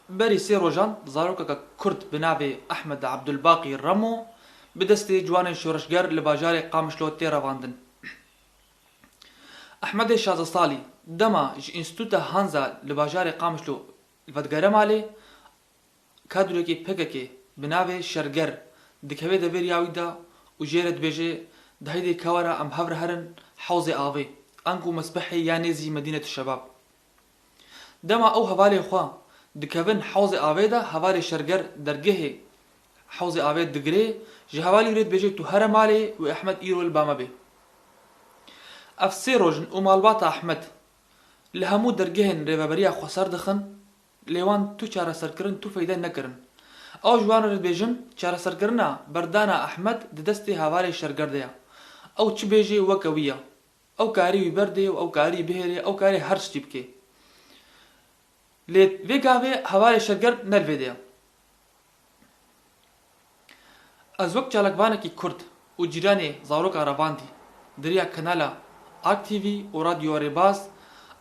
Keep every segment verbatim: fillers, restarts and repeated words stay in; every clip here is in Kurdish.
Berî sê rojan zarokeke Kurd bi navê Ehmed Abdulbaqî Remo bi destê ciwanên şoreşger li bajarê Qamişlo tê revandin. Ehmedê şazdeh salî dema ji Înstitûta Hanza li bajarê Qamişlo vedigere malê, kadroyekî P K K bi navê Şerger dikeve devêriya wî de û jê re dibêje, di heydê kewera em hev re herin hewzê avê, anku mesbehê ya nêzî Medînetu Şebab. Dema ew hevalê xwe dikevin hewzê avê de, hevalê Şerger dergehê hewzê avê digirê, ji hevalî wî re dibêje, tu here malê û Ehmed îro li ba me bê. Ev sê roj in û malbata Ehmed li hemû dergehên rêveberiya xweser dixin, lê wan tu çareserkirin tu feyde nekirin. Ew ji wan re dibêjin, çareserkirina berdana Ehmed di destê hevalê Şerger de ye. Ew çi bêjê weke wî ye. Ew karî wî berdê û ew karî bihêlê, ew karê her tiştî bikê. Lê vê gavê hevalê Şerger ne li vê de ye. Ez wek çalakvanekî Kurd û cîranê zaroka revandî, di riya kanala Ark T V û Radyo Rêbaz,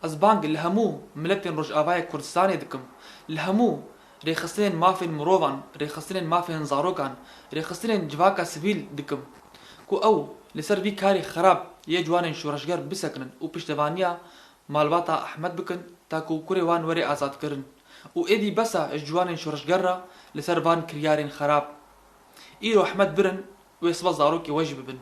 ez bang li hemû miletên Rojavayê Kurdistanê dikim, li hemû rêxistinên mafên mirovan, rêxistinên mafên zarokan, rêxistinên civaka sivîl dikim ku ew li ser vî karê xerab yê ciwanên şoreşger bisekinin û piştevaniya malbata Ehmed bikin, ta ku kurê wan were azadkirin. Û êdî bes e ji ciwanên şoreşger re li ser van kiryarên xerab. Îro Ehmed birin, wê sibe zarokê we jî bibin.